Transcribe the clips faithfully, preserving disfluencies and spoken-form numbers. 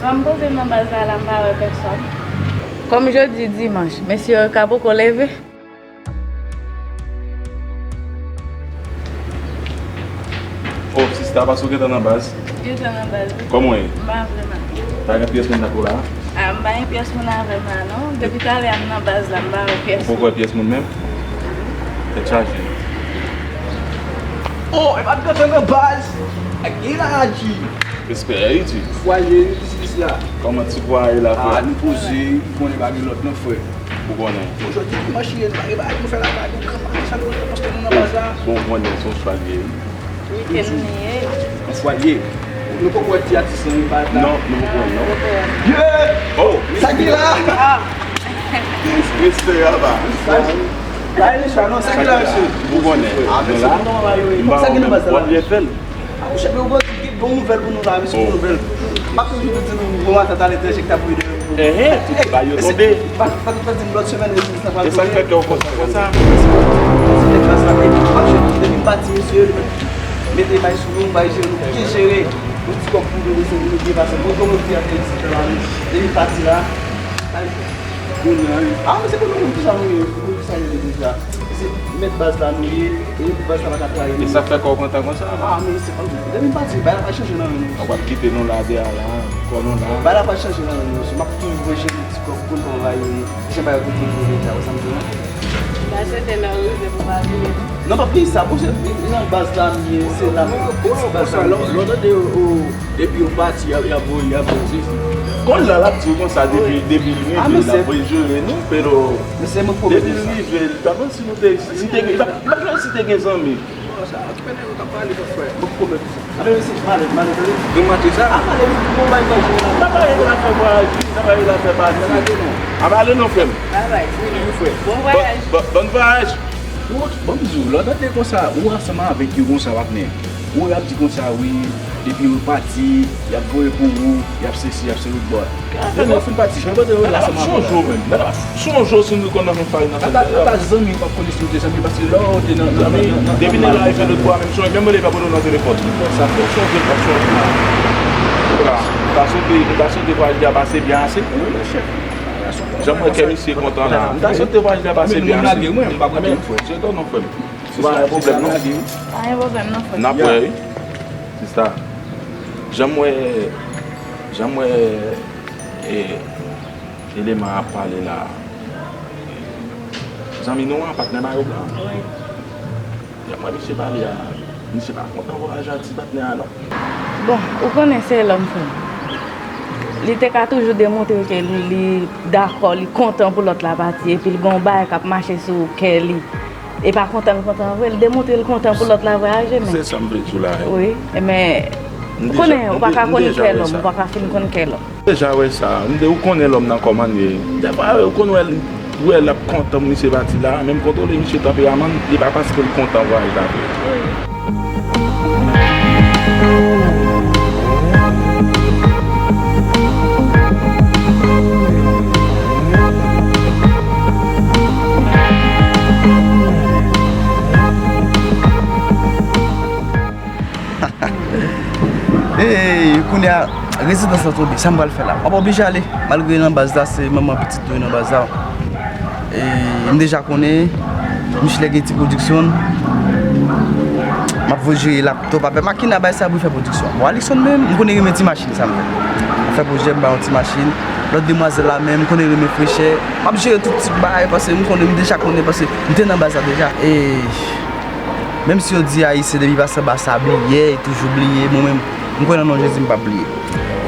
Ban m poze m nan baz la, la m pa wè pèsòn. Kòm jodi dimanch, mesye yo ka poko leve. Oh, sista, pase w gentan nan baz? Gentan nan baz, wi. Kòman w ye? M pa vrèman. Pa gen pyès moun nan kou la? Ah, m pa gen pyès moun avè m la, non. Depi talè a m nan baz la, m pa wè pyès moun. Ou poko wè pyès moun menm? Tèt chaje. Oh, e pa t gentan nan baz. Ak gen la, Adji. Respè, Ayiti. Fwaye, wi, ti pis la. Kòman ti fwaye la, frè? Ah, nou poze, ou konnen pa gen lòt non, frè. Ou konnen. Bon, jodi dimanch ye, nou pa gen bagay pou fè la, pa gen gran bagay, sa nou poste nou nan baz la. Bon, ou konnen, se yon chwa l ye, wi. Wikenn li ye. Yon fwaye. Nou poko wè ti atis lan, li pa la. Non, nou poko wè l, non. Yeah! Oh! Sa ki la? Ah! Respè, apa. Sa, sa e sa, non, sa ki la, mesye? Ou konnen. Ah, nou la. M pa wè w menm. W ap byen fè l. Ah, monchè, men ou gen bon nouvèl pou nou la, wi, se bon nouvèl. M ap toujou di nou, bon matant aletranje ki t ap voye de. Enhen, tout ba yo tonbe. Pa, pa, pa di m lòt semèn, rezidans lan pral tonbe. E sa k fè kè w kontan konsa? Nèg la sa, m ap jwenn depi m pati, mesye, li mete bay sou nou, bay jere nou, byen jere. Yon ti kòb pou nou, mesye, pou nou byen pase. Bon, kòman w te ap fè isit la, depi m pati la? Kounye a, wi. Ah, men se pou nou menm ki sa nou ye, pou nou ki sa nou ye deja. Se mèt baz la nou ye, e baz la pa ka trayi nou. E sa k fè kò w kontan konsa? Ah, men se, depi m pati, bagay la pa chanje nan men nou. W ap kite nou la de a la, kò nou la. Bagay la pa chanje nan men nou. M ap toujou voye jere ti kòb pou nou anvayi, jan bagay yo kontinye deja, wè sa m di w lan. M ta swete lè w rive pou w pa bliye. Non, pa bliye sa, bon, se, e nan baz la m ye, se la m ye, se baz la m ye. Lè w tande yo, Depi yo pati, y ap, y ap voye, y ap voye, se fini. Konn la, l ap di w konsa, depi, depi l rive, l ap voye jere nou, pero depi l rive, l pa konn si nou te, si te gen, l ap, l ap jwenn si te gen zanmi. Bon, sa, okipe nèg yo k ap pale, mon frè. Bon, pwoblèm sa. Anben, mesye, m ale, m ale, tande. Granmate sa? A, m ale, wi, bon, bay manje. N ap pale de lafè vwayaj, wi, n ap pale de lafè pati. N ap ale, non. Ap ale, non, frè m. Bye bye, wi, frè. Bon vwayaj. Bon, bon, bon vwayaj. Bon, bon, m di w, lè w tande konsa, ou ansanm avèk yo konsa, patnè. Ou y ap di konsa, wi, depi yo pati, y ap voye pou ou, y ap sesi, y ap sesi, bò. Depi yo fin pati, jan yo te la, se yon jou menm. Nèg la, se yon jou si nou konn nan menm farin ansanm. Ata, ata zanmi, ou p ap konnen si nou te zanmi, paske lè w te nan, nan, nan, nan, depi nèg la rive lòt bò a, menm si w menm rele, li p ap reponn nan telefòn. Li konsa, se yon jou, l ap yon jou. Ou ta, ou ta swete, ou ta swete vwayaj li a pase byen ase pou ou, monchè. Jan m wè kè misye kontan la. M ta swete vwayaj li a pase byen ase. Mwen, m lage, mwen, m pa konte, frè. Se tò non, frè m. Se pa yon pwoblèm, non. Pa gen pwoblèm non, frè. N ap wè, wi. Sista, jan m wè, jan m wè, e, eleman an ap pale la, zanmi nou an, patnè Mayo Blan an. Jan m wè misye pale a, misye pa kontan vwayaj a ti patnè a, non. Bon, ou konnen se lòm, frè m. Li te ka toujou demontre ke li, li dakò, li kontan pou lòt la pati, epi l gen yon bagay k ap mache sou kè li. E pa kontan l kontan vre, l demontre l kontan pou lòt la vwayaje, men. Se sa m vle di w la, wi. Wi, men, ou konnen, ou pa ka konn kè lòm, ou pa ka fin konn kè lòm. M deja wè sa, m de-, ou konnen lòm nan kòman l ye. Dèfwa, ou konn wè l, wè l ap kontan pou misye pati la, men m kontwole misye tanperaman l, li pa paske l kontan vwayaj la vre. Wi. Ey, kounye a, rezidans lan tonbe. Sa m pral fè la? M ap oblije ale. Malgre nan baz la, se manman pitit nou nan baz la. E, m deja konnen, Michelet gen ti pwodiksyon. M ap voye jere laptop, apre makina bay sa pou fè pwodiksyon. Bon, Alixon menm, m konnen renmen ti machin, sa m fè. M fè pwojè, m bay yon ti machin. Lòt demwazèl la menm, m konnen renmen frechè. M ap jere tout ti bagay, paske m konnen, m deja konnen, paske m te nan baz la deja. E, menm si yo di Ayisyen depi pase anba sa bliyè, e toujou bliye, mwen menm, m kwè nan non Jezi, m p ap bliye.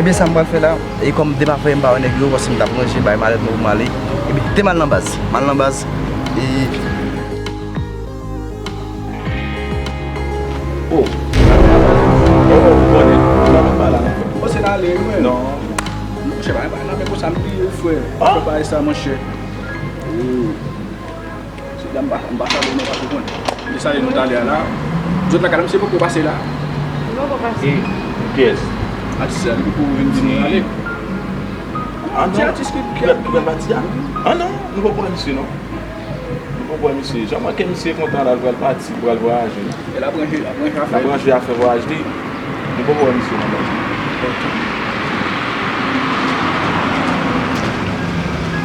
Ebyen, sa m pral fè la, e kòm demen aprè m pa wè nèg yo, paske m t ap ranje bay malèt mwen pou m ale. Ebyen, te m al nan baz. M al nan baz, e... Oh. Oh, ou konnen. Ou pa konn bagay la, non. Bon, se n ale, wi, mwen. Non. Monchè, pa, pa, nan men konsa, m bliye, frè. Ah. Fè bagay sa, monchè. Oh. Se la m pa, m pa salye nou, paske w konnen. M te salye nou talè a la. Zòt lakay la, misye poko pase la. Li poko pase. E kiyès? Atis la, li poko vin di nou ale. Ah, non. Ti atis ki, ki ap pati a? Ah, non, nou poko wè misye, non. Nou poko wè misye. Jan m wè ke misye kontan la, l pral pati, l pral vwayaje. E l ap ranje, l ap ranje afè. L ap ranje afè vwayaj li. Nou poko wè misye nan baz. Ok.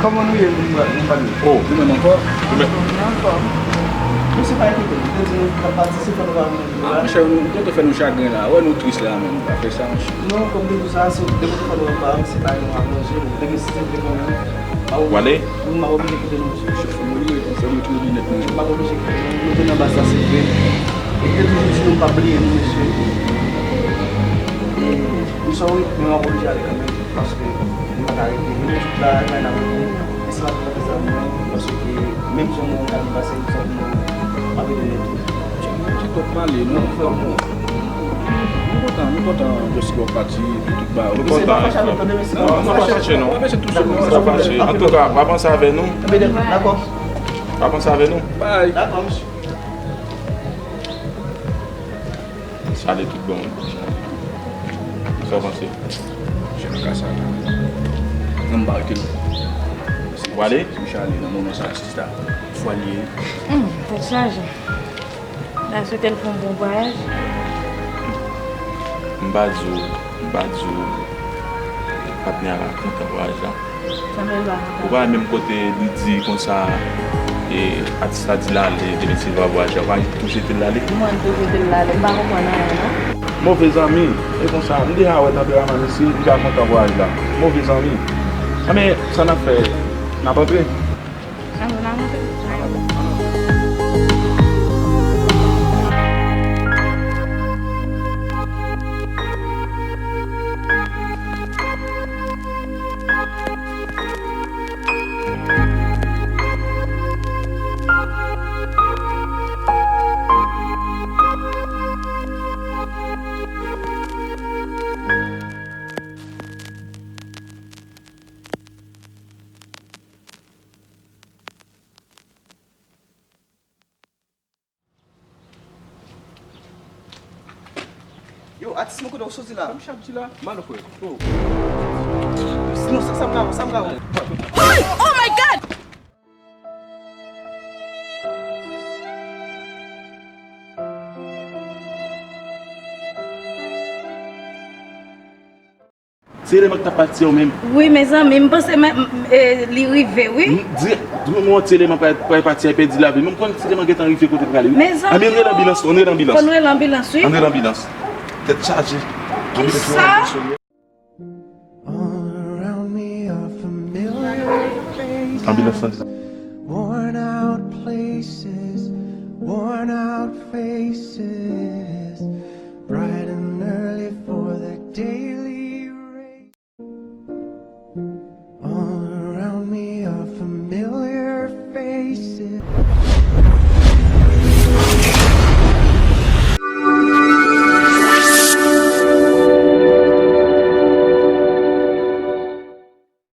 Kòman nou ye, nou pa, nou pa nou? Oh, nou menm ankò? Nou menm. Nou ankò. Nou se pa enkyete nou. Te di nou k ap pati, se fò nou pa vin jodi a. Ah, monchè, nou, nou te fè nou chagren la. Wè nou tris la, men nou pa fè sa, monchè. Non, kòm te di sa, se depi te fè nou anba, se pa yon ap manje. Depi si se vle kanmenm. W ale? Wi, m ap oblije kite nou, monchè. Chòf mwen, wi, fè nou tou linèt mwen. M ap oblije kite nou. Nou te nan baz la, se vre. E te toujou di nou pa bliye nou, mesye. E, I'm sorry, men m ap oblije ale kanmenm. Paske m pa ka rete. Vin tout la, kay nan men mwen. Mèsi anpil anpil zanmi mwen. Paske menm jan mwen ka pase, m santi mwen ap ede nèt tou. Ti kòk pale, non, frè mwen. Nou kontan, nou kontan, just wè w pati, epi tout bagay. Nou kontan, frè mwen. Non, nou pa fache, non. Nou pa fache. Antouka, pa panse avè nou. Dakò. Pa panse avè nou. Bye. Dakò, mesye. Sa ale tout bon. Sa w panse? Jan ka sa la. Nan m pa rete non. W ale? Si Michel ale nan moman sa, sista. Fwa li ye. Hmm, tèt chaje. N a swete l fè yon bon vwayaj. M pa di w, m pa di w patnè a kontan vwayaj la. Ou pa menm kote li di konsa, e, atis la di l ale, depi se pa vwayaj la, ou pa tou swete l ale? Mwen tou swete l ale, m pa konprann anyen non. Move zanmi, e konsa, m deja wè tanperaman misye, li pa kontan vwayaj la. Move zanmi. Anben, sa n ap fè? N ap antre? Antre, n ap antre. Yo, atis mwen, kote w soti la? Sa m ap di la? Malfrè. Oh. Non, sa, sa m ka wè, sa m ka wè. Oh my God! Se eleman k t ap pati an menm. Wi, mezanmi, m panse men, m, e, li rive, wi. M di, di w yon ti eleman pral, pral pati a, pèdi lavi l. Men m konn ti eleman gentan rive kote l prale, wi. Mezanmi. Ann rele anbilans, ann rele anbilans. Fò n rele anbilans, wi. Ann rele anbilans. Tèt chaje. Kisa? Anbilans lan di sa. Worn out places, worn out faces.